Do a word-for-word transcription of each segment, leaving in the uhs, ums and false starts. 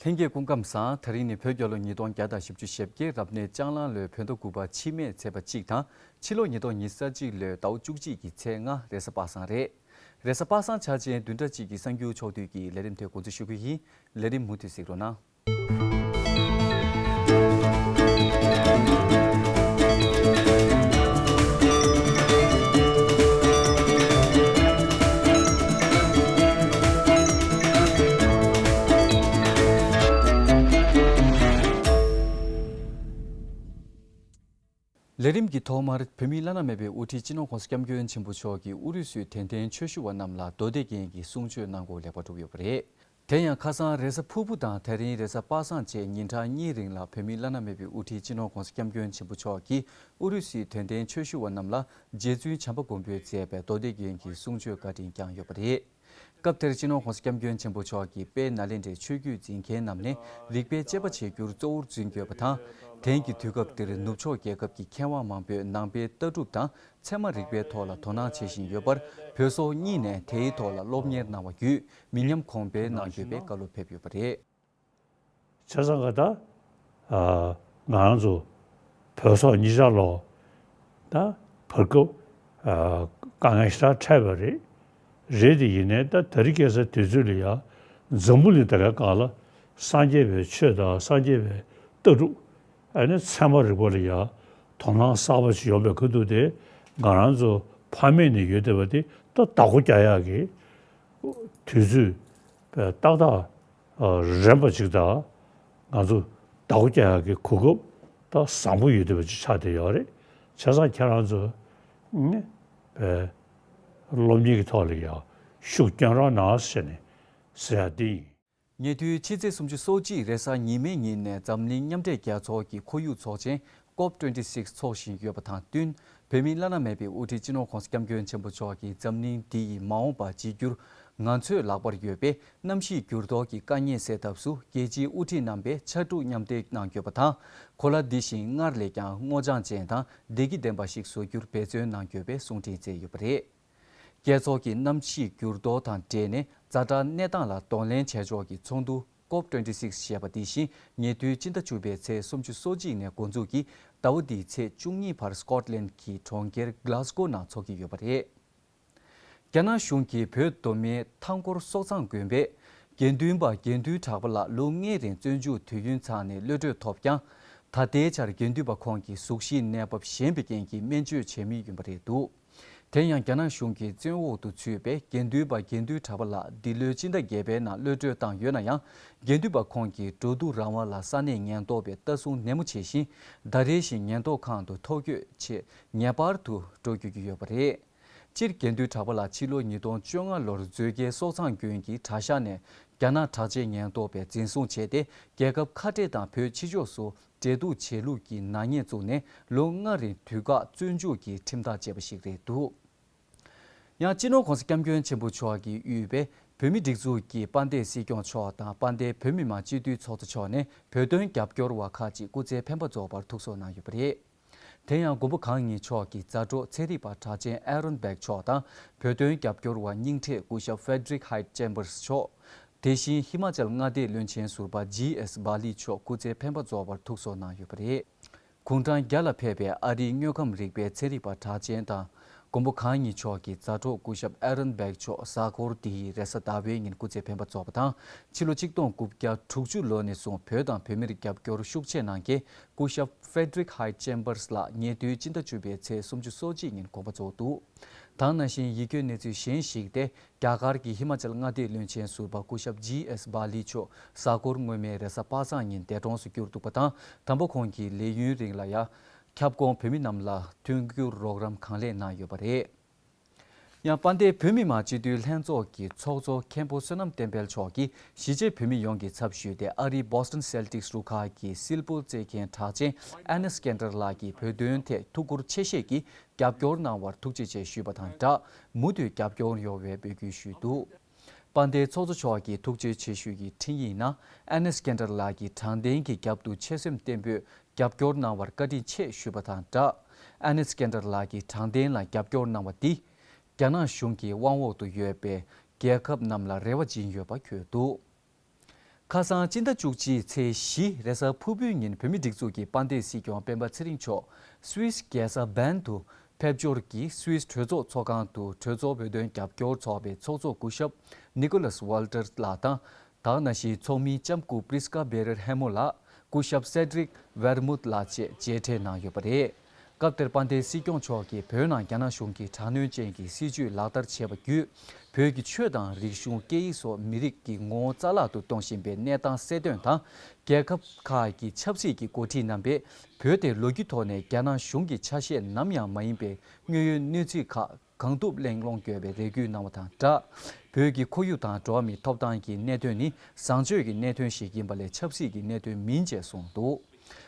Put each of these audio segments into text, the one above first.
ལྷན་རྒྱས་སྐུ་ཁམས་བཟང་། དེ་རིང་ནི་བོད་རྒྱལ་ལོ་ཉིས་སྟོང་བརྒྱ་དང་བཞི་བཅུ་ཞེ་བརྒྱད་རབ་གནས་ལྕགས་གླང་ལོའི་བོད་ཟླ་དགུ་པ་ཕྱི་མའི་ཚེས་པ་གཅིག་དང་། ཕྱི་ལོ་ཉིས་སྟོང་ཉི་ཤུ་རྩ་གཅིག་ལོའི་ཟླ་བ་བཅུ་གཅིག་གི་ཚེས་ལྔ་རེས་གཟའ་པ་སངས་རེད། རེས་གཟའ་པ་སངས་འཆར་ཅན་བདུན་ཕྲག་གཅིག་གི་གསར་འགྱུར་ཕྱོགས་བསྡུས་ཀྱི་ལས་རིམ་དེ་འགོ་འཛུགས་ཞུ་གི་ཡིན། ལས་རིམ་མུ་མཐུད་གཟིགས་རོགས་གནང་། ལས་རིམ་གྱི་ཐོག་མར་བོད་མིའི་བླ་ན་མེད་པའི་དབུ་ཁྲིད་སྤྱི་ནོར་༸གོང་ས་༸སྐྱབས་མགོན་ཆེན་པོ་མཆོག་གིས་ཨུ་རུ་སུའི་དད་ལྡན་ཆོས་ཞུ་བ་རྣམས་ལ་མདོ་སྡེ་རྒྱན་གྱི་གསུང་ཆོས་གནང་སྒོ་ལེགས་པར་གྲུབ་ཡོད་པ་རེད། དེ་ཡང་ཁ་སང་རེས་གཟའ་ཕུར་བུ་དང་དེ་རིང་རེས་གཟའ་པ་སངས་བཅས་ཉིན་གྲངས་གཉིས་རིང་ལ་བོད་མིའི་བླ་ན་མེད་པའི་དབུ་ཁྲིད་སྤྱི་ནོར་༸གོང་ས་༸སྐྱབས་མགོན་ཆེན་པོ་མཆོག་གིས་ཨུ་རུ་སུའི་དད་ལྡན་ཆོས་ཞུ་བ་རྣམས་ལ་རྗེ་བཙུན་བྱམས་པ་མགོན་པོས་མཛད་པའི་མདོ་སྡེ་རྒྱན་གྱི་གསུང་ཆོས་བཀའ་དྲིན་བསྐྱངས་ཡོད་པ་རེད། སྐབས་དེར་སྤྱི་ནོར་༸གོང་ས་༸སྐྱབས་མགོན་ཆེན་པོ་མཆོག་གིས་དཔལ་ནཱ་ལེནྡྲའི་ཆོས་བརྒྱུད་འཛིན་མཁན་རྣམས་ནས་རིག་པའི་དཔྱད་པ་བྱེད་རྒྱུར་གཙོ་བོར་འཛིན་དགོས་པ་དང་། དེང་གི་དུས་སྐབས་འདིར་ནུབ་ཕྱོགས་རྒྱལ་ཁབ་ཀྱི་མཁས་དབང་མང་པོས་ནང་པའི་ལྟ་གྲུབ་དང་ཚད་མ་རིག་པའི་ཐོག་ལ་དོ་སྣང་བྱེད་བཞིན་ཡོད་པར། བོད་སོག་གཉིས་ནས་དེའི་ཐོག་ལ་སློབ་གཉེར་གནང་བ་བརྒྱུད་མི་ཉམས་གོང་འཕེལ་གནང་དགོས་པའི་བཀའ་སློབ་ཕེབས་ཡོད་པ་རེད། བྱས་ཙང་ག་ད། ཨ། ང་རང་ཚོ་བོད་སོག་གཉིས་ཆར་ལོ། ད་བར་སྐབས། ཨ། དཀའ་ངལ་ཞེ་དྲག་འཕྲད་པ་རེད། རེད་དེ་ཡིན་ནའི་ད་དེ་རིང་ཁ་སང་དུས་ཚོད་ལ་ཡ། འཛམ་བུ་གླིང་ད་ག་སྒང་ལ་སངས་རྒྱས་པའི་ཆོས་དང་སངས་རྒྱས་པའི་ལྟ་གྲུབ། ཨ་ནི་ཚད་མ་རིག་པ་ལ་ཡ། དོ་སྣང་གསར་པ་ཞིག་ཡོང་པའི་ཁ་ཐུག་དེ། ང་རང་ཚོ་ཕ་མེས་ནས་ཡོད་བསྡད་པ་དེ་ད་བདག་པོ་རྒྱག་ཡག་གི་དུས་ཚོད་ཏག་ཏག་རན་པ་ཅིག་དང་། ང་ཚོ་བདག་པོ་རྒྱག་ཡག་གི་གོ་སྐབས་ད་བཟང་པོ་ཡོད་བསྡད་པ་ཅིག་ཆགས་བསྡད་ཡོད་རེད། བྱས་ཙང་ཁྱེད་རང་ཚོ་ནི་བས་སློབ་གཉེར་གྱི་ཐོག་ལ་ཡང་ཤུགས་བསྐྱོན་རོགས་གནང་ཟེར་ནས་ཟེར་ཡག་འདི་ཡིན། ཉེ་དུས་ཕྱི་ཚེས་སོ་གཅིག་རེས་གཟའ་ཉི་མའི་ཉིན་ནས་འཛམ་གླིང་མཉམ་འབྲེལ་རྒྱལ་ཚོགས་ཀྱི་ཁོར་ཡུག་ཚོགས་ཆེན་ཀོབ་ཊུ་ཝེན་ཊི་སིགས་འཚོགས་བཞིན་ཡོད་པ་དང་བསྟུན། བོད་མིའི་བླ་ན་མེད་པའི་དབུ་ཁྲིད་སྤྱི་ནོར་༸གོང་ས་༸སྐྱབས་མགོན་ཆེན་པོ་མཆོག་གིས་འཛམ་གླིང་འདི་ཡི་མ་འོངས་པ་གཅིག་གྱུར་ང་ཚོའི་ལག་པར་ཡོད་པས། གནམ་གཤིས་འགྱུར་ལྡོག་གི་དཀའ་ངལ་སེལ་ཐབས་སུ་རྒྱལ་སྤྱིའི་དབུ་ཁྲིད་རྣམ་པས་ཕྱར་གྲུ་མཉམ་འདེགས་གནང་དགོས་པ་དང་། གོ་ལ་འདི་བཞིན་སྔར་ལས་ཀྱང་སྔོ་ལྗང་ཅན་དང་བདེ་སྐྱིད་ལྡན་པ་ཞིག་བཟོ་རྒྱུར་འབད་བརྩོན་གནང་དགོས་པའི་གསུང་འཕྲིན་བསྩལ་ཡོད་པ་རེད། རྒྱལ་ཚོགས་ཀྱི་གནམ་གཤིས་འགྱུར་ལྡོག་དང་འབྲེལ་ནས་ཛ་དྲག་གནས་སྟངས་ལ་གདོང་ལེན་བྱས་ཕྱོགས་ཀྱི་ཚོགས་འདུ་ཀོབ་ཊུ་ཝེན་ཊི་སིགས་ཞེས་པ་འདི་བཞིན་ཉེ་དུས་སྤྱི་ཟླ་བཅུ་པའི་ཚེས་སོ་གཅིག་ནས་འགོ་འཛུགས་ཀྱིས་ཟླ་བ་འདིའི་ཚེས་བཅུ་གཉིས་བར་སྐོཊ་ལན་གྱི་གྲོང་ཁྱེར་གྷ་ལ་སྒོ་ནང་འཚོགས་ཀྱི་ཡོད་པ་རེད། རྒྱ་ནག་གཞུང་གིས་བོད་མདོ་སྨད་ཐང་སྐོར་སོག་གཙང་དགོན་པའི་དགེ་འདུན་པ་དགེ་འདུན་གྲགས་པ་ལགས་ལོ་ལྔའི་རིང་བཙོན་འཇུག་དུས་ཡུན་ཚང་ནས་གློད་གྲོལ་ཐོབ་ཀྱང་། ད་ལྟའི་ཆར་དགེ་འདུན་པ་ཁོང་གི་གཟུགས་གཞིའི་གནས་བབ་ཞན་པའི་རྐྱེན་གྱིས་སྨན་བཅོས་བྱེད་མུས་ཡིན་པ་རེད་འདུག་དེ་ཡང་རྒྱ་ནག་གཞུང་གི་བཙོན་འོག་ཏུ་ཚུད་པའི་དགེ་འདུན་པ་དགེ་འདུན་གྲགས་པ་ལགས་འདི་ལོའི་སྤྱི་ཟླ་བརྒྱད་པའི་ནང་གློད་གྲོལ་བཏང་ཡོད་ན་ཡང་། དགེ་འདུན་པ་ཁོང་གིས་འགྲོ་འདུག་རང་དབང་ལ་ས་གནས་ཉེན་རྟོག་པས་ལྟ་སྲུང་ནན་མོ་བྱེད་བཞིན། ཟླ་རེ་བཞིན་ཉེན་རྟོག་ཁང་དུ་ཐོ་འགོད་ཆེད་ངེས་པར་དུ་འགྲོ་དགོས་ཀྱི་ཡོད་པ་རེད། སྤྱིར་དགེ་འདུན་གྲགས་པ་ལགས་ཕྱི་ལོ་ཉིས་སྟོང་བཅོ་ལྔ་ལོར་མཛོད་དགེ་སོག་གཙང་དགོན་གྱི་གྲྭ་ཤག་ནས་རྒྱ་ནག་དྲག་ཆས་ཉེན་རྟོག་པས་འཛིན་བཟུང་བྱས་ཏེ། རྒྱལ་ཁབ་ཁ་བྲལ་དང་བོད་ཕྱི་ཕྱོགས་སུ་འབྲེལ་གཏུག་བྱེད་ལུགས་ཀྱི་ནག་ཉེས་བཙུགས་ནས་ལོ་ལྔ་རིང་དུས་བཀག་བཙོན་འཇུག་གི་ཁྲིམས་ཐག་བཅད་པ་ཞིག་རེད་འདུག་ཡང་སྤྱི་ནོར་༸གོང་ས་༸སྐྱབས་མགོན་ཆེན་པོ་མཆོག་གིས་དབུས་པའི་བོད་མིའི་སྒྲིག་འཛུགས་ཀྱི་དཔལ་ལྡན་སྲིད་སྐྱོང་མཆོག་དང་དཔལ་ལྡན་བོད་མི་མང་སྤྱི་འཐུས་ཚོགས་གཙོ་མཆོག་ནས་བོད་དོན་རྒྱབ་སྐྱོར་བ་ཁག་ཅིག་སྐུ་ཚེ་འཕེན་པ་རྫོགས་པར་ཐུགས་གསོ་གནང་ཡོད་པ་རེད། དེ་ཡང་མགོན་པོ་གང་ཉིད་མཆོག་གི་མཛའ་གྲོགས་ཚན་རིག་པ་གྲགས་ཅན་ཨ་རོན་བྷེག་མཆོག་དང་བོད་དོན་རྒྱབ་སྐྱོར་བ་རྙིང་གྲས་སྐུ་ཞབས་ཧྥེ་ཌི་རིག་ཧའེ་ཊི་ཅེམ་བར་སི་མཆོག་དེ་བཞིན་ཧི་མ་ཅལ་མངའ་སྡེའི་བློན་ཆེན་ཟུར་པ་ཇི་ཨེས་བྷ་ལི་མཆོག་སྐུ་ཚེ་འཕེན་པ་རྫོགས་པར་ཐུགས་གསོ་གནང་ཡོད་པ་རེད། དགུང་གྲངས་བརྒྱ་ལ་ཕེབས་པའི་ཨ་རིའི་དངོས་ཁམས་རིག་པའི་ཚན་རིག་པ་གྲགས་ཅན་དང་། མགོན་པོ་གང་ཉིད་མཆོག་གི་མཛའ་གྲོགས་སྐུ་ཞབས་ཨ་རོན་བྷེག་མཆོག་གཟའ་འཁོར་འདིའི་རེས་གཟའ་ཟླ་བའི་ཉིན་སྐུ་ཚེ་འཕེན་པ་རྫོགས་པ་དང་། ཕྱི་ལོ་ཆིག་སྟོང་དགུ་བརྒྱ་དྲུག་ཅུ་ལོ་ནས་བཟུང་བོད་དང་བོད་མིར་རྒྱབ་སྐྱོར་ཤུགས་ཆེ་གནང་མཁན་སྐུ་ཞབས་ཧྥེ་ཌི་རིག་ཧའེ་ཊི་ཅེམ་བར་སི་ལགས་ཉེ་དུས་སྤྱི་ཟླ་བཅུ་པའི་ཚེས་སུམ་ཅུ་སོ་གཅིག་ཉིན་དགོངས་པ་རྫོགས་འདུག་དེ་ནང་བཞིན་ཡིད་སྐྱོའི་གནས་ཚུལ་གཞན་ཞིག་སྟེ། རྒྱ་གར་གྱི་ཧི་མ་ཅལ་མངའ་སྡེའི་བློན་ཆེན་ཟུར་པ་སྐུ་ཞབས་ཇི་ཨེས་བྷ་ལི་མཆོག་གཟའ་འཁོར་སྔོན་མའི་རེས་གཟའ་པ་སངས་ཉིན་འདས་གྲོངས་སུ་གྱུར་འདུག་པ་དང་། དམ་པ་ཁོང་གི་ལས་ཡུན་རིང་ལ་ཡང་ཁྱབ་ཁོངས་བོད་མི་རྣམས་ལ་མཐུན་འགྱུར་རོགས་རམ་གང་ལེགས་གནང་ཡོད་པ་རེད། ཡང་དཔལ་ལྡན་བོད་མི་མང་སྤྱི་འཐུས་ལྷན་ཚོགས་ཀྱི་ཚོགས་གཙོ་མཁན་པོ་བསོད་ནམས་བསྟན་འཕེལ་མཆོག་གིས་གཞིས་བྱེས་བོད་མི་ཡོངས་ཀྱི་ཚབ་ཞུས་ཏེ། ཨ་རིའི་བྷོ་སི་ཊོན་སེལ་ཊིག་སི་རུ་ཁག་གི་སིལ་སྤོལ་རྩེད་མཁན་གྲགས་ཅན་ཨེ་ནེ་སི་ཀེན་ཌར་ལགས་ཀྱིས་བོད་དོན་ཐད་ཐུགས་ཁུར་ཆེ་བཞེས་ཀྱིས། རྒྱབ་སྐྱོར་གནང་བར་ཐུགས་རྗེ་ཆེ་ཞུས་པ་དང་སྦྲགས། མུ་མཐུད་རྒྱབ་སྐྱོར་ཡོང་བའི་འབོད་སྐུལ་ཞུས་འདུག་དཔལ་ལྡན་ཚོགས་གཙོ་མཆོག་གིས་ཐུགས་རྗེ་ཆེ་ཞུ་ཡི་འཕྲིན་ཡིག་ནང་། ཨེ་ནེ་སི་ཀེན་ཌར་ལགས་ཀྱིས་དྲང་བདེན་གྱི་རྒྱབ་ཏུ་ཆེད་སེམས་བརྟན་པོས་རྒྱབ་སྐྱོར་གནང་བར་བཀའ་དྲིན་ཆེ་ཞུས་པ་དང་སྦྲགས། ཨེ་ནེ་སི་ཀེན་ཌར་ལགས་ཀྱིས་དྲང་བདེན་ལ་རྒྱབ་སྐྱོར་གནང་བ་འདིས། རྒྱ་ནག་གཞུང་གི་དབང་འོག་ཏུ་ཡོད་པའི་རྒྱལ་ཁབ་རྣམས་ལ་རེ་བ་སྦྱིན་ཡོད་པ་འཁོད་འདུག་ཁ་སང་སྤྱི་ཟླ་བཅུ་གཅིག་ཚེས་བཞི་རེས་གཟའ་ཕུར་བུའི་ཉིན་བོད་མིའི་སྒྲིག་འཛུགས་ཀྱི་དཔལ་ལྡན་སྲིད་སྐྱོང་སྤེན་པ་ཚེ་རིང་མཆོག་སུད་སི་རྒྱལ་ས་བྷན་དུ་ཕེབས་འབྱོར་གྱིས་སུད་སི་གྲོས་ཚོགས་ཚོགས་ཁང་དུ་གྲོས་ཚོགས་བོད་དོན་རྒྱབ་སྐྱོར་ཚོགས་པའི་ཚོགས་གཙོ་སྐུ་ཞབས་ནི་ཀོ་ལཱས་ཝལ་ཏར་ལགས་དང་། དེ་ནང་བཞིན་ཚོགས་མི་ལྕམ་སྐུ་པྲིས་ཀ་བེ་རེར་ཧེ་མོ་ལགས། སྐུ་ཞབས་སེ་ཌྲིག་ཝེར་མུད་ལགས་བཅས་མཇལ་འཕྲད་གནང་ཡོད་པ་རེད། སྐབས་དེར་དཔལ་ལྡན་སྲིད་སྐྱོང་མཆོག་གིས་བོད་ནང་རྒྱ་ནག་གཞུང་གིས་དྲག་གནོན་ཅན་གྱི་སྲིད་བྱུས་ལག་བསྟར་བྱས་པ་བརྒྱུད། བོད་ཀྱི་ཆོས་དང་རིག་གཞུང་སྐད་ཡིག་སོགས་མི་རིགས་ཀྱི་ངོ་བོ་རྩ་བརླག་ཏུ་གཏོང་བཞིན་པའི་གནས་སྟངས་གསལ་སྟོན་དང་། རྒྱལ་ཁབ་ཁག་གི་ཆབ་སྲིད་ཀྱི་འགོ་ཁྲིད་རྣམ་པས་བོད་དེ་ལོ་རྒྱུས་ཐོག་ནས་རྒྱ་ནག་གཞུང་གི་ཆ་ཤས་ནམ་ཡང་མ་ཡིན་པའི་དངོས་ཡོད་གནས་ཚུལ་ཁག་གང་ཐུབ་གླེང་སློང་དགོས་པའི་རེ་སྐུལ་གནང་བ་དང་སྦྲགས། བོད་ཀྱི་ཁོར་ཡུག་དང་འགྲོ་བ་མིའི་ཐོབ་ཐང་གི་གནད་དོན་ནི་བཟང་སྤྱོད་ཀྱི་གནད་དོན་ཞིག་ཡིན་པ་ལས་ཆབ་སྲིད་ཀྱི་གནད་དོན་མིན་ཅེས་གསུངས་འདུག་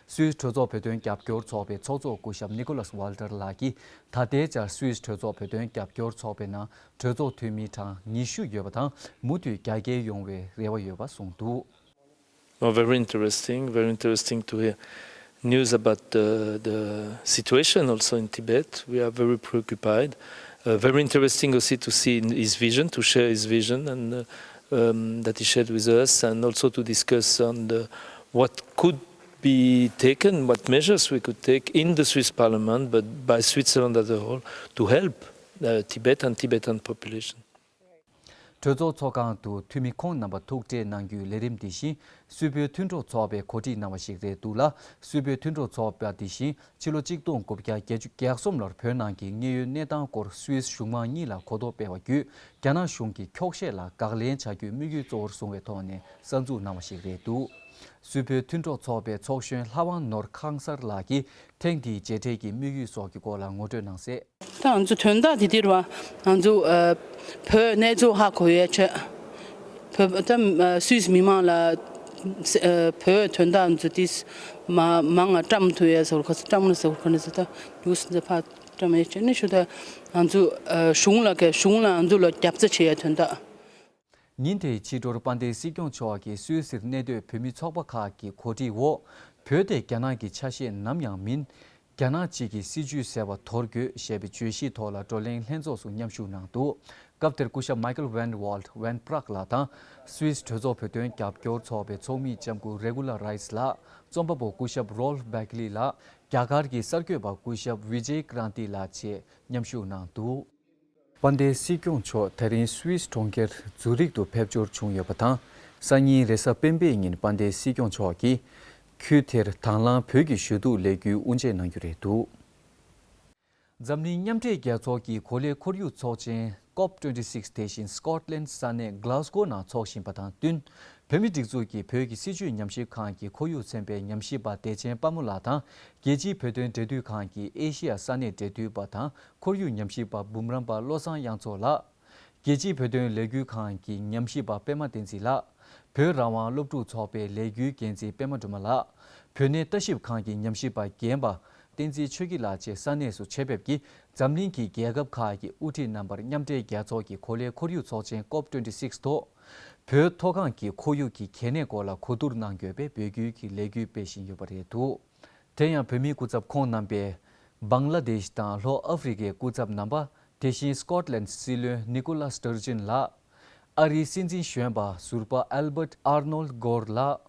སུད་སི་གྲོས་ཚོགས་བོད་དོན་རྒྱབ་སྐྱོར་ཚོགས་པའི་ཚོགས་གཙོ་སྐུ་ཞབས་ནི་ཀོ་ལཱས་ཝལ་ཏར་ལགས་ཀྱིས་ད་ལྟའི་ཆར་སུད་སི་གྲོས་ཚོགས་བོད་དོན་རྒྱབ་སྐྱོར་ཚོགས་པའི་ནང་གྲོས་ཚོགས་འཐུས་མི་གྲངས་ཉི་ཤུ་ཡོད་པ་དང་མུ་མཐུད་རྒྱ་སྐྱེད་ཡོང་བའི་རེ་བ་ཡོད་པ་གསུངས་འདུག Oh, very interesting, very interesting to hear news about the, the situation also in Tibet. We are very preoccupied. Uh, very interesting also to see in his vision, to share his vision and, uh, um, that he shared with us, and also to discuss on the, what could be taken, what measures we could take in the Swiss Parliament, but by Switzerland as a whole, to help, uh, Tibet and Tibetan population. གྲོས་ཚོགས་ཚོགས་ཁང་དུ་འཐུས་མི་ཁོང་རྣམ་པ་ཐུག་འཕྲད་གནང་རྒྱུའི་ལས་རིམ་འདི་བཞིན་སུད་བོད་མཐུན་གྲོགས་ཚོགས་པས་གོ་སྒྲིག་གནང་བ་ཞིག་རེད་འདུག་ལ། སུད་བོད་མཐུན་གྲོགས་ཚོགས་པ་འདི་བཞིན་ཕྱི་ལོ་གཅིག་སྟོང་དགུ་བརྒྱ་བརྒྱད་ཅུ་གྱ་གསུམ་ལོར་བོད་ནང་གི་དངོས་ཡོད་གནས་སྟངས་སྐོར་སུད་སི་གཞུང་མང་གཉིས་ལ་གོ་རྟོགས་སྤེལ་བ་བརྒྱུད་རྒྱ་ནག་གཞུང་གི་འཁྱོག་བཤད་ལ་དགག་ལན་བྱ་རྒྱུའི་དམིགས་ཡུལ་གཙོ་བོར་བཟུང་བའི་ཐོག་ནས་གསར་འཛུགས་གནང་བ་ཞིག་རེད་འདུག་སུད་བོད་མཐུན་གྲོགས་ཚོགས་པའི་ཚོགས་གཞོན་ལྷ་དབང་ནོར་ཁང་གསར་ལགས་ཀྱིས་ཐེངས་འདིའི་མཇལ་འཕྲད་ཀྱི་དམིགས་ཡུལ་སོགས་ཀྱི་སྐོར་ལ་ངོ་སྤྲོད་གནང་གསལ། ད་ང་ཚོ་དོན་དག་དེ་འདིར་བ་ང་ཚོ་ཨ་བོད་གནས་ཚུལ་ཧ་གོ་ཡས་ཆེད་བོད་ད་ཨ་སུད་སི་མི་མང་ལ་ཨ་བོད་དོན་དག་ང་ཚོ་དེ་མ་མང་ང་བཀྲམ་ཐུབ་ཡས་ཟེར་བ་ཁ་ས་བཀྲམ་ལ་ཟེར་བ་ཁ་ནས་ཟེར་ད་ནིའུ་སི་འཛི་ཕ་བཀྲམ་ཡས་ཆེད་ནི་ཞུ་ད་ང་ཚོ་ཨ་གཞུང་ལ་ག་གཞུང་ལ་ང་ཚོ་ལ་རྒྱབ་རྩ་བྱེད་ཡས་དོན་དག་ཉིན་དེའི་ཕྱི་དྲོར་དཔལ་ལྡན་སྲིད་སྐྱོང་མཆོག་གིས་སུད་སིར་གནས་སྡོད་བོད་མི་ཚོགས་པ་ཁག་གི་གོ་སྒྲིག་འོག་བོད་དེ་རྒྱ་ནག་གི་ཆ་ཤས་ནམ་ཡང་མིན། རྒྱ་ནག་གཅིག་གི་སྲིད་ཇུས་ཟེར་བ་དོར་དགོས་ཞེས་པའི་བརྗོད་གཞིའི་ཐོག་ལ་བགྲོ་གླེང་ལྷན་ཚོགས་སུ་མཉམ་ཞུགས་གནང་འདུག་སྐབས་དེར་སྐུ་ཞབས་Michael Van Walt Van Praag ལགས་དང་སུད་སི་གྲོས་ཚོགས་བོད་དོན་རྒྱབ་སྐྱོར་ཚོགས་པའི་ཚོགས་མི་ལྕམ་སྐུ་Regula Rice ལགས། རྩོམ་པ་པོ་སྐུ་ཞབས་Rolf Bäckli ལགས། རྒྱ་གར་གྱི་གསར་འགོད་པ་སྐུ་ཞབས་Vijay Kranti ལགས་བཅས་མཉམ་ཞུགས་གནང་འདུག་དཔལ་ལྡན་སྲིད་སྐྱོང་མཆོག་ད་རིང་སུད་སི་གྲོང་ཁྱེར་ཛུ་རིག་ཏུ་ཕེབས་འབྱོར་བྱུང་ཡོད་པ་དང་། སང་ཉིན་རེས་གཟའ་སྤེན་པའི་ཉིན་དཔལ་ལྡན་སྲིད་སྐྱོང་མཆོག་གིས་ཁུལ་དེར་དང་བླངས་བོད་ཀྱི་ཞུ་གཏུག་ལས་འགུལ་དབུ་འབྱེད་གནང་རྒྱུ་རེད་འདུག་འཛམ་གླིང་མཉམ་འབྲེལ་རྒྱལ་ཚོགས་ཀྱི་གོ་ལའི་ཁོར་ཡུག་ཚོགས་ཆེན་ཀོབ་ཊུ་ཝེན་ཊི་སིག་སི་དེ་བཞིན་སི་ཀོཊ་ལན་ས་གནས་གྷ་ལཱ་སྒོ་ནང་འཚོགས་བཞིན་པ་དང་བསྟུན། བོད་མིའི་སྒྲིག་འཛུགས་ཀྱི་བོད་ཀྱི་སྲིད་བྱུས་ཉམས་ཞིབ་ཁང་གི་ཁོར་ཡུག་ཚན་པའི་ཉམས་ཞིབ་པ་བདེ་ཆེན་དཔལ་མོ་ལགས་དང་། རྒྱལ་སྤྱིའི་བོད་དོན་འབྲེལ་མཐུད་ཁང་གི་ཨེ་ཤེ་ཡ་ས་གནས་འབྲེལ་མཐུད་པ་དང་ཁོར་ཡུག་ཉམས་ཞིབ་པ་འབུམ་རམས་པ་བློ་བཟང་དབྱངས་མཚོ་ལགས། རྒྱལ་སྤྱིའི་བོད་དོན་ལས་འགུལ་ཁང་གི་ཉམས་ཞིབ་པ་པད་མ་བསྟན་འཛིན་ལགས། བོད་རང་དབང་སློབ་ཕྲུག་ཚོགས་པའི་ལས་འགུལ་འགན་འཛིན་པད་མ་སྒྲོལ་མ་ལགས། བོད་གནས་ལྟ་ཞིབ་ཁང་གི་ཉམས་ཞིབ་པ་རྒན་པ་བསྟན་འཛིན་ཆོས་སྐྱིད་ལགས་བཅས་ས་གནས་སུ་ཆེད་ཕེབས་ཀྱིས་འཛམ་གླིང་གི་རྒྱལ་ཁབ་ཁག་གི་དབུ་ཁྲིད་རྣམ་པར་མཉམ་འབྲེལ་རྒྱལ་ཚོགས་ཀྱི་གོ་ལའི་ཁོར་ཡུག་ཚོགས་ཆེན་ཀོབ་ཊུ་ཝེན་ཊི་སིག་སི་ཐོག་བོད་མཐོ་སྒང་གི་ཁོར་ཡུག་གི་གལ་གནད་སྐོར་ལ་གོ་བསྡུར་གནང་དགོས་པའི་འབོད་སྐུལ་གྱི་ལས་འགུལ་སྤེལ་བཞིན་ཡོད་པ་རེད་འདུག་དེ་ཡང་བོད་མིའི་སྐུ་ཚབ་ཁོང་རྣམ་པས་བང་ལ་དེཤ་དང་ལྷོ་ཨ་ཧྥེ་རི་ཁའི་སྐུ་ཚབ་རྣམ་པ། དེ་བཞིན་སི་ཀོཊ་ལན་སྲིད་བློན་ནི་ཀོ་ལཱ་སི་ཊར་ཇིན་ལགས། ཨ་རིའི་སྲིད་འཛིན་གཞོན་པ་ཟུར་པ་ཨལ་བར་ཊ་ཨར་ནོལ་གྷོར་ལགས།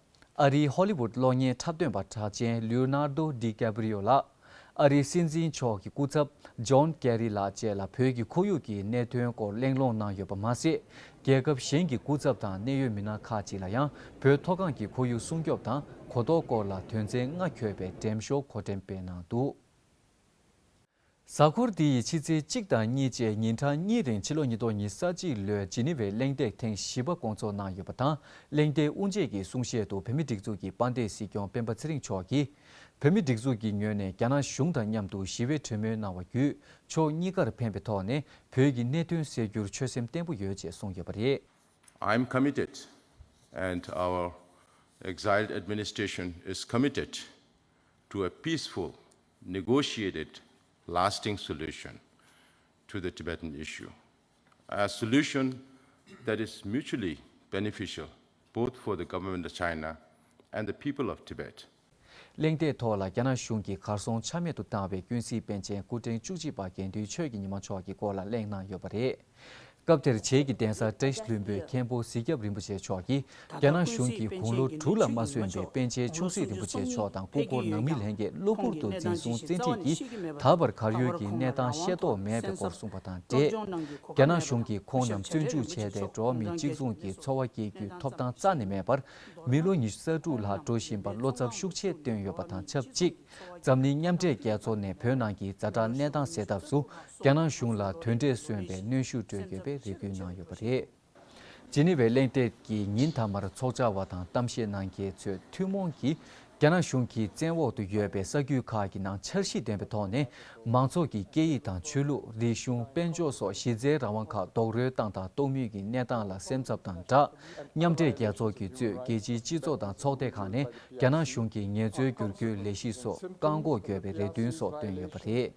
ཨ་རིའི་ཧོ་ལི་ཝུཌ་གློག་བརྙན་འཁྲབ་སྟོན་པ་གྲགས་ཅན་ལིའོ་ནར་དོ་ཌི་ཀེ་བྷི་རི་ཡོ་ལགས། ཨ་རིའི་སྲིད་འཛིན་མཆོག་གི་སྐུ་ཚབ་ཇོན་ཀེ་རི་ལགས་བཅས་ལ་བོད་ཀྱི་ཁོར་ཡུག་གི་གནད་དོན་སྐོར་གླེང་སློང་གནང་ཡོད་པ་མ་ཟད། རྒྱལ་ཁབ་གཞན་གྱི་སྐུ་ཚབ་དང་གནད་ཡོད་མི་སྣ་ཁག་ཅིག་ལ་ཡང་བོད་མཐོ་སྒང་གི་ཁོར་ཡུག་སྲུང་སྐྱོབ་དང་གོ་རྟོགས་སྐོར་ལ་དོན་ཚན་ལྔ་འཁོད་པའི་འགྲེམས་ཤོག་གོ་སྒྲིག་སྤེལ་གནང་འདུག་གཟའ་འཁོར་འདི་ཡི་ཕྱི་ཚེས་གཅིག་དང་གཉིས་བཅས་ཉིན་གྲངས་གཉིས་རིང་ཕྱི་ལོ་ཉིས་སྟོང་ཉི་ཤུ་རྩ་གཅིག་ལོའི་ཇི་ནི་ཝའི་གླེང་སྟེགས་ཐེངས་བཞི་པ་སྐོང་ཚོགས་གནང་ཡོད་པ་དང་། གླེང་སྟེགས་དབུ་འབྱེད་ཀྱི་གསུང་བཤད་དུ་བོད་མིའི་སྒྲིག་འཛུགས་ཀྱི་དཔལ་ལྡན་སྲིད་སྐྱོང་སྤེན་པ་ཚེ་རིང་མཆོག་གིས། བོད་མིའི་སྒྲིག་འཛུགས་ཀྱི་ངོས་ནས་རྒྱ་ནག་གཞུང་དང་མཉམ་དུ་ཞི་བའི་གྲོས་མོལ་གནང་བ་བརྒྱུད། ཕྱོགས་གཉིས་ཀར་ཕན་པའི་ཐོག་ནས་བོད་ཀྱི་གནད་དོན་སེལ་རྒྱུར་ཆོད་སེམས་བརྟན་པོ་ཡོད་ཅེས་གསུངས་ཡོད་པ་རེད། I am committed, and our exiled administration is committed to a peaceful, negotiated, lasting solution to the Tibetan issue. A solution that is mutually beneficial both for the government of China and the people of Tibet. གླེང་སྟེགས་ཐོག་ལ་རྒྱ་ནག་གཞུང་གིས་གར་སོང་ཆ་མེད་དུ་བཏང་བའི་ཀུན་གཟིགས་པཎ་ཆེན་སྐུ་ཕྲེང་བཅུ་གཅིག་པ་དགེ་འདུན་ཆོས་ཀྱི་ཉི་མ་མཆོག་གི་སྐོར་ལ་གླེང་གནང་ཡོད་པ་རེད། སྐབས་དེར་བྱེས་ཀྱི་གདན་ས་བཀྲ་ཤིས་ལྷུན་པོའི་མཁན་པོ་གཟིག་སྐྱབས་རིན་པོ་ཆེ་མཆོག་གིས། རྒྱ་ནག་གཞུང་གིས་དགུང་ལོ་དྲུག་ལ་མ་སོན་པའི་པཎ་ཆེན་ཆུང་སྲིད་རིན་པོ་ཆེ་མཆོག་དང་སྐུ་འཁོར་ནང་མི་ལྷན་རྒྱས་གློ་བུར་དུ་འཛིན་བཟུང་བཙན་ཁྲིད་ཀྱིས་ད་བར་གར་ཡོད་ཀྱི་གནས་སྟངས་ཤེས་རྟོགས་མེད་པའི་སྐོར་གསུངས་པ་དང་འབྲེལ། རྒྱ་ནག་གཞུང་གིས་ཁོང་རྣམས་བཙོན་འཇུག་བྱས་ཏེ་འགྲོ་བ་མིའི་གཅིག་མཚུངས་ཀྱི་འཚོ་བ་སྐྱེལ་རྒྱུའི་ཐོབ་ཐང་རྩ་ནས་མེད་པར། མི་ལོ་ཉི་ཤུ་རྩ་དྲུག་ལྷག་འགྲོ་བཞིན་པར་བློ་འཚབ་ཤུགས་ཆེ་བཏོན་ཡོད་པ་དང་ཆབས་ཅིག། འཛམ་གླིང་མཉམ་འབྲེལ་རྒྱལ་ཚོགས་ནས་བོད་ནང་གི་ཛ་དྲག་གནས་སྟངས་སེལ་ཐབས་སུ་རྒྱ་ནག་གཞུང་ལ་དོན་འབྲས་སོན་པའི་གནོན་ཤུགས་སྤྲོད་དགོས་པའི་རེ་སྐུལ་གནང་ཡོད་པ་རེད། ཇི་ནི་ཝའི་གླེང་སྟེགས་ཀྱི་ཉིན་མཐའ་མར་ཚོགས་བཅར་བ་དང་གཏམ་བཤད་གནང་མཁན་ཚོས་ཐུན་མོང་གིས་རྒྱ་ནག་གཞུང་གི་བཙན་འོག་ཏུ་ཡོད་པའི་ས་ཁུལ་ཁག་གི་ནང་འཆར་གཞི་ལྡན་པའི་ཐོག་ནས་མང་ཚོགས་ཀྱི་སྐད་ཡིག་དང་ཆོས་ལུགས། རིག་གཞུང་། དཔལ་འབྱོར་སོགས་གཞི་རྩའི་རང་དབང་ཁག་རྡོག་རོལ་བཏང་དང་གཏོང་མུས་ཀྱི་གནས་སྟངས་ལ་སེམས་འཚབ་དང་སྦྲགས། མཉམ་འབྲེལ་རྒྱལ་ཚོགས་ཀྱིས་གཙོས་རྒྱལ་སྤྱིའི་སྤྱི་ཚོགས་དང་ཚོགས་སྡེ་ཁག་ནས་རྒྱ་ནག་གཞུང་གིས་ངལ་རྩོལ་བསྒྱུར་བཀོད་ལས་གཞི་སོགས་བཀག་འགོག་དགོས་པའི་རེ་འདུན་སོགས་བཏོན་ཡོད་པ་རེད།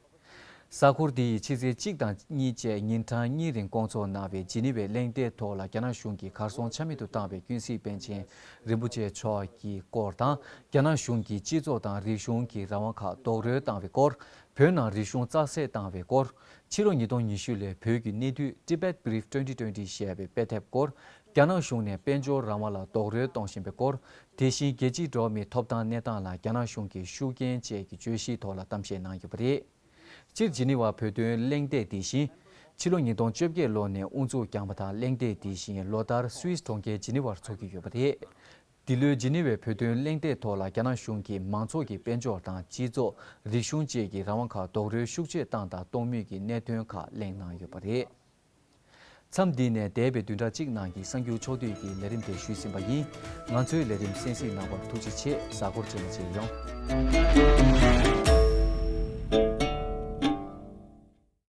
གཟའ་འཁོར་འདི་ཡི་ཕྱི་ཚེས་གཅིག་དང་གཉིས་བཅས་ཉིན་གྲངས་གཉིས་རིང་སྐོང་ཚོགས་གནང་བའི་ཇི་ནི་ཝའི་གླེང་སྟེགས་ཐོག་ལ་རྒྱ་ནག་གཞུང་གིས་གར་སོང་ཆ་མེད་དུ་བཏང་བའི་ཀུན་གཟིགས་པཎ་ཆེན་རིན་པོ་ཆེ་མཆོག་གི་སྐོར་དང་། རྒྱ་ནག་གཞུང་གིས་སྤྱི་ཚོགས་དང་རིག་གཞུང་གི་རང་དབང་ཁག་རྡོག་རོལ་བཏང་བའི་སྐོར། བོད་ནང་རིག་གཞུང་རྩ་སྲེག་བཏང་བའི་སྐོར། ཕྱི་ལོ་ཉིས་སྟོང་ཉི་ཤུ་ལོའི་བོད་ཀྱི་གནས་དུས་Tibet Brief twenty twenty ཞེས་པའི་དཔེ་དེབ་སྐོར། རྒྱ་ནག་གཞུང་ནས་དཔལ་འབྱོར་རང་དབང་ལ་རྡོག་རོལ་གཏོང་བཞིན་པའི་སྐོར། དེ་བཞིན་རྒྱལ་སྤྱིའི་འགྲོ་བ་མིའི་ཐོབ་ཐང་གནས་སྟངས་ལ་རྒྱ་ནག་གཞུང་གི་ཤུགས་རྐྱེན་བཅས་ཀྱི་བརྗོད་གཞིའི་ཐོག་ལ་གཏམ་བཤད་གནང་ཡོད་པ་རེད། སྤྱིར་ཇི་ནི་ཝ་བོད་དོན་གླེང་སྟེགས་འདི་བཞིན། ཕྱི་ལོ་ཉིས་སྟོང་བཅོ་བརྒྱད་ལོ་ནས་དབུ་འཛུགས་བསྐྱངས་པ་དང་། གླེང་སྟེགས་འདི་བཞིན་ལོ་ལྟར་སུད་སི་གྲོང་ཁྱེར་ཇི་ནི་ཝར་འཚོགས་ཀྱི་ཡོད་པ་རེད། འདི་ལོའི་ཇི་ནི་ཝའི་བོད་དོན་གླེང་སྟེགས་ཐོག་ལ་རྒྱ་ནག་གཞུང་གིས་མང་ཚོགས་ཀྱི་དཔལ་འབྱོར་དང་སྤྱི་ཚོགས། རིག་གཞུང་བཅས་ཀྱི་རང་དབང་ཁག་རྡོག་རོལ་ཤུགས་ཆེ་བཏང་དང་གཏོང་མུས་ཀྱི་གནད་དོན་ཁག་གླེང་གནང་ཡོད་པ་རེད། མཚམས་འདི་ནས་འདས་པའི་བདུན་ཕྲག་གཅིག་ནང་གི་གསར་འགྱུར་ཕྱོགས་བསྡུས་ཀྱི་ལས་རིམ་དེ་ཞུས་ཟིན་པ་ཡིན། ང་ཚོའི་ལས་རིམ་གསན་གཟིགས་གནང་བར་ཐུགས་རྗེ་ཆེ། གཟའ་འཁོར་རྗེས་མ་མཇལ་ཡོང་།